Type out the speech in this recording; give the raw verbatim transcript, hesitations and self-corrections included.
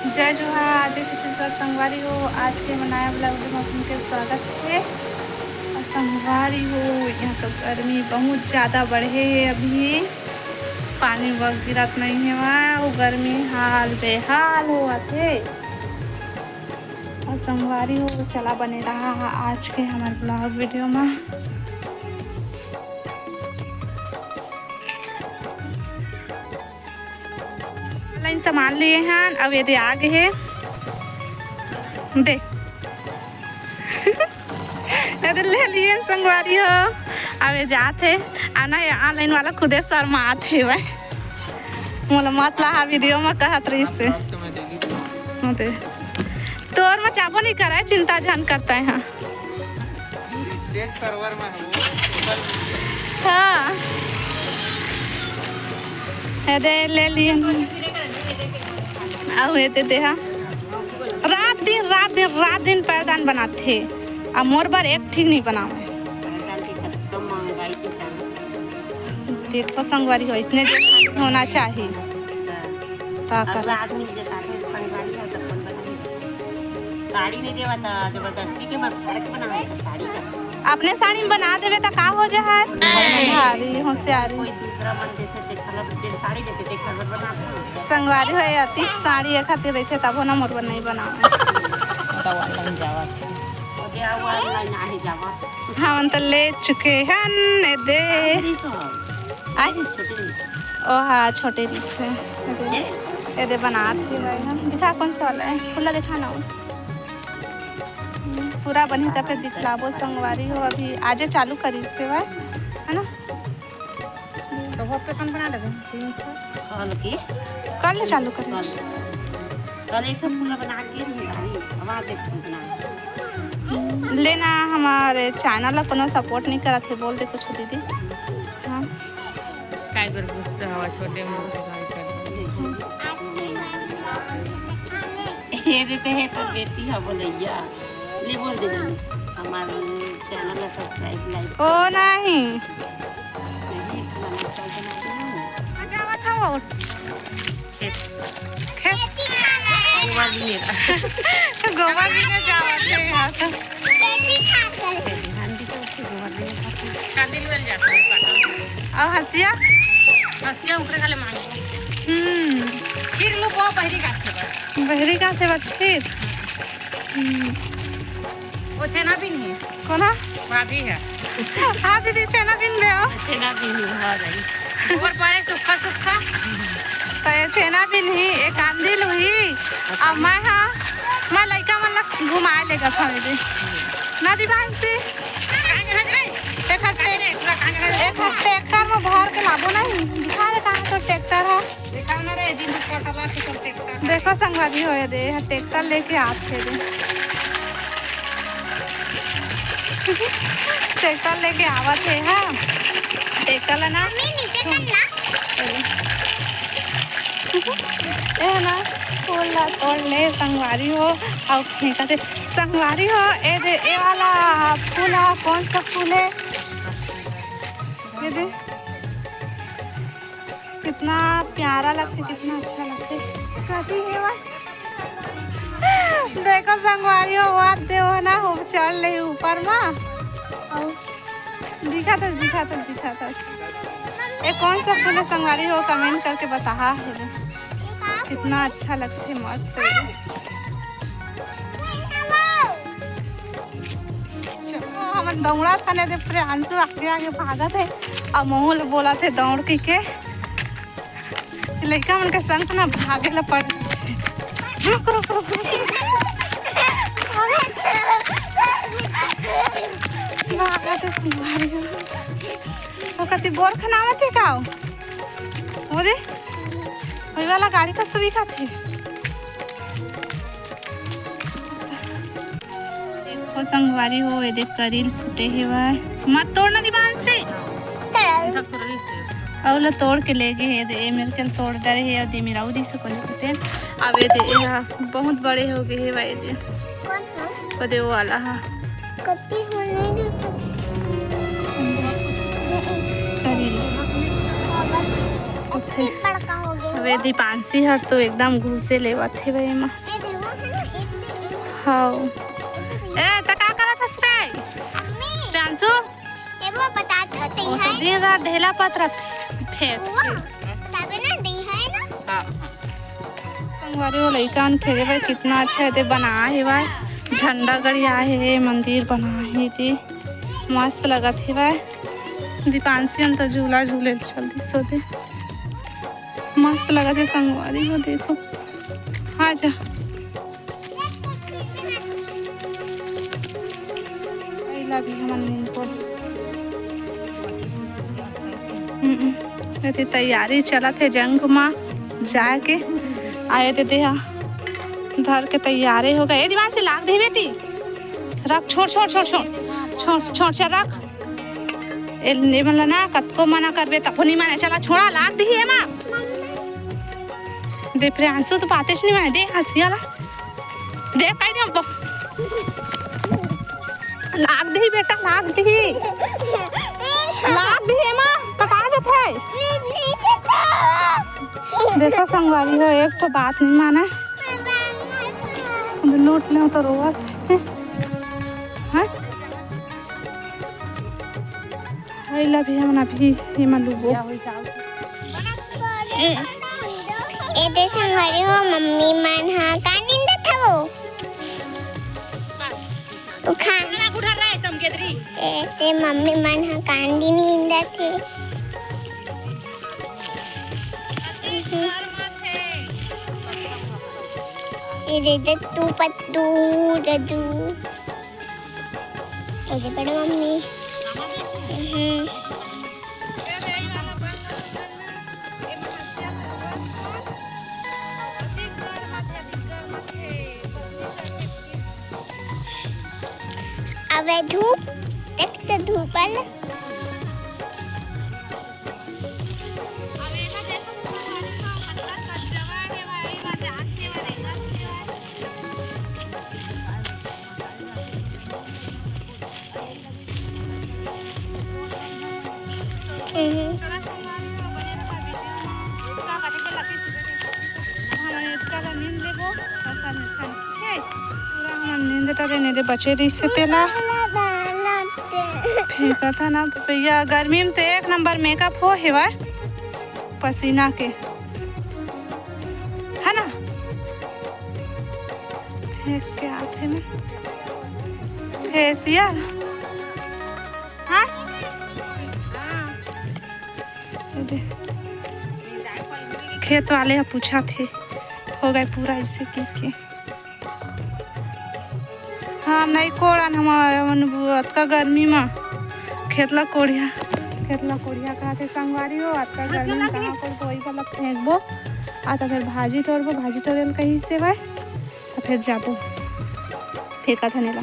जय जोहार, जय छत्तीसगढ़ संगवारी हो। आज के हमर नया vlog में आप मन के स्वागत हे। अउ संगवारी हो, यहाँ तो गर्मी बहुत ज़्यादा बढ़े हे अभी, पानी व गिरत नहीं हे वहाँ, वो गर्मी हाल बेहाल होवत हे। अउ संगवारी हो, चला बने रहा आज के हमर vlog video में। ऑनलाइन सामान लिए हन, अब ये दे आ गए हे, दे। ये दे ले लिए हन संगवारी हो, अब ये जात हे। आ ना, ये ऑनलाइन वाला खुदे शर्मात हे भाई, मोला मत लाहा वीडियो में कहत रहिस हे। हाँ, दे। तोर में चाबो नहीं करे, चिंता झन करता है। हाँ। स्टेट सर्वर में हो। हाँ। ये दे, ले लिए। अउ ये दे, दे, हाँ। रात दिन, रात दिन, रात दिन पैरदान बनाथे। आ मोर बर एक ठीक नहीं बनावे। देखो संगवारी हो, इसने जो होना चाहिए। का अब कर आदमी जे काहे संगवारी हो, तो अपन बनाई। साड़ी नहीं देवा था, जबरदस्ती के मत फाड़ के बनावे का साड़ी का। अपने साड़ी में बना देवे त का हो जाए? भारी होशियारी। कोई दूसरा मन देथे, ते खलबा, जे साड़ी देथे, ते खलबा बना दे। संगवारी हो, अति साड़ी एक खातिर रहिथे, तब हो ना मोर बर नहीं बनावे। तो ऑनलाइन जावा। ओ जे ऑनलाइन आहे जावा। हमन तो ले चुके हन, ए दे। साड़ी सो। आई। छोटे रिस। ओ हाँ, छोटे रिस हे। ए दे बनात हे भाई हम। दिखा कौन सा वाला है, खुला दिखा ना। पूरा बनी तब फिर दिखलाबो संगवारी हो, अभी आजे चालू करिस हे भाई, है ना? तो बहुत कन बना लेबे, तीन सौ। कल की? कल चालू करिस। कल एक ठो फूल बना के रही भाई, अब आज एक ठो बना। लेना हमारे चैनल ला कोनो सपोर्ट नहीं करत हे, बोल दे कुछ दीदी। हाँ। काय बर गुस्सा हवा छोटे मोटे भाई कर। ये देते हैं तो बेटी है बोलैया। ले बोल दे दीदी, हमारे चैनल ला सब्सक्राइब, लाइक। ओ नहीं। नहीं, हमारा चैनल बना दे ना। जावा था वो। खेत। खेत। गोबर भी नहीं था। तो गोबर भी नहीं जावा थे यहाँ से। खेती खाते। खेती, हाँ जी, तो उससे गोबर भी नहीं खाते। कांदी लुअल जाता है, काटा। और हंसिया? हंसिया ऊपर खाले मांगो। हम्म। फिर लो, बहुत बहरी काट के बस। बहरी काट के बस फिर? हम्म। वो छेना भी नहीं है। कोना? भाभी है। हाँ दीदी, छेना पिन बे हो। छेना पिन हो, हाँ भाई। ऊपर परे सुक्खा सुक्खा। तो ये छेना पिन ही, एक आंधी लुही। अब मैं हाँ, मैं लइका मन ला घुमाए लेगा था दीदी। ना दीवांशी। एक हफ्ते, एक हफ्ते ट्रैक्टर में भर के लाबो नहीं। दिखा दे कहाँ तो ट्रैक्टर है। देखा ना रे, दिन दुपट्टा ला के चल ट्रैक्टर। देखो संगवारी हो, ये दे, ये ट्रैक्टर लेके आत हे दे। ट्रैक्टर लेके आवत हे, हाँ। ट्रैक्टर ला ना। मम्मी, नीचे कर ना। ए ना, फूल ला तोड़ ले संगवारी हो, अउ फेंकत हे। संगवारी हो, ए दे, ए वाला फूल हा, कौन सा फूल है? ये दे। कितना प्यारा लगथे, कितना अच्छा लगथे। कति हे वो? देखो संगवारी हो, वो दे वो ना, वो चढ़ ले ऊपर मा। अउ दिखा तो, दिखा तो, दिखा तो। ये कौन सा फूल है संगवारी हो, कमेंट करके बताहा हे। कितना अच्छा लगथे, मस्त हे। चलो, हमन दौड़त हन, दे प्रियांशु आगे आगे भागत हे, अउ महू ल बोलत हे दौड़ के, के। लइका मन के संग ना भागे ल पड़। रुक, रुक, रुक, रुक। भागत हे संगवारी हो। ओ कति बोर खनावत हे का? ओ दे, ओई वाला गाड़ी कस दिखत हे। देखो संगवारी हो, ये देख करील फूटे हेवय। मत तोड़ ना दीवान से। अउ ला तोड़ के ले गे हे, दे ए मेर के तोड़ डरे हे, अउ दे मेर अउ दिस कोनी फूटे। अब ये दे, ये हा बहुत बड़े हो गए हे भाई दे। कौन सा? वो दे वो वाला हा। कत्ती हो नहीं दिखता। करील। ओके। बड़का हो गया। अबे दीपांशी हर तो एकदम घूसे लेवत हे भाई एमा। ए, देखो, है ना, एक तो हव। ए, त का करत हस रे? मम्मी। प्रियांशु? ए, वो बतात हो, तई वो तो है। दिन रात ढेला पत रख फेंक। वो, तबे ना, दई है ना? हाँ, हाँ। संगवारी हो लइका मन खेले बर कितना अच्छा एदे बनाए हेवय, झंडा गड़ियाए हे, मंदिर बनाए हे एदे, मस्त लगत हेवय। दीपांशी अन तो झूला झूले ल चल दिस ओदे, मस्त लगत हे संगवारी हो। देखो, आ जा। एला भी हमन नींद को। हम्म, एती तैयारी चलत हे जंग मा जाए के। आए दे देहा धर के तैयारे हो गए। ए दीवान से लाग दे बेटी, रख, छोड़, छोड़, छोड़, छोड़, छोड़, छोड़, चल रख। ए, ए मन ला ना कतको मना करबे तभो नहीं माने। चला छोड़ा, लाग दिही एमा। दे प्रियांशु तो बातेच नहीं माने। दे हंसिया ला। दे, कई दे हमको। लाग दिही बेटा, लाग दिही। लाग दिही एमा, कटा जात हे। देखो संगवारी हो, एक तो बात नहीं माने। लूट ले तो रोवत हे। हाँ? एला भी हमन अभी एमा लूबो। ए, ए दे संगवारी हो, मम्मी मन ह का निंदत हवो? उखा। ए, ते मम्मी मन ह कांदी निंदत हे। ए दे दे तू पत्तू, ददू। ए दे बड़े मम्मी। हम्म। अबे धूप, देख तो धूपल। हम्म। हमन एतका ला नींद लेबो, अउ कल निकल, ठीक है? पूरा हमन नींद डरे, नहीं दे बचे रहिस हे तेला। फेंकत हे ना भैया, गर्मी में तो एक नंबर मेकअप हो हेवय पसीना के, है ना? फेंक के आथे ना फेशियल। हाँ? ये दे। खेत वाले ह पूछत हे, हो गए पूरा ऐसे कह के। हाँ, नहीं कोड़न हम, हमन अतका गर्मी मा खेत ला कोड़िया, खेत ला कोड़िया कहत हे संगवारी हो, अतका गर्मी में कहाँ कोड़बो, वही वाला फेंकबो। आ तो फिर भाजी टोरबो, भाजी टोरे ल कहिस हे भाई, तो फिर जाबो फेंकत हने ला।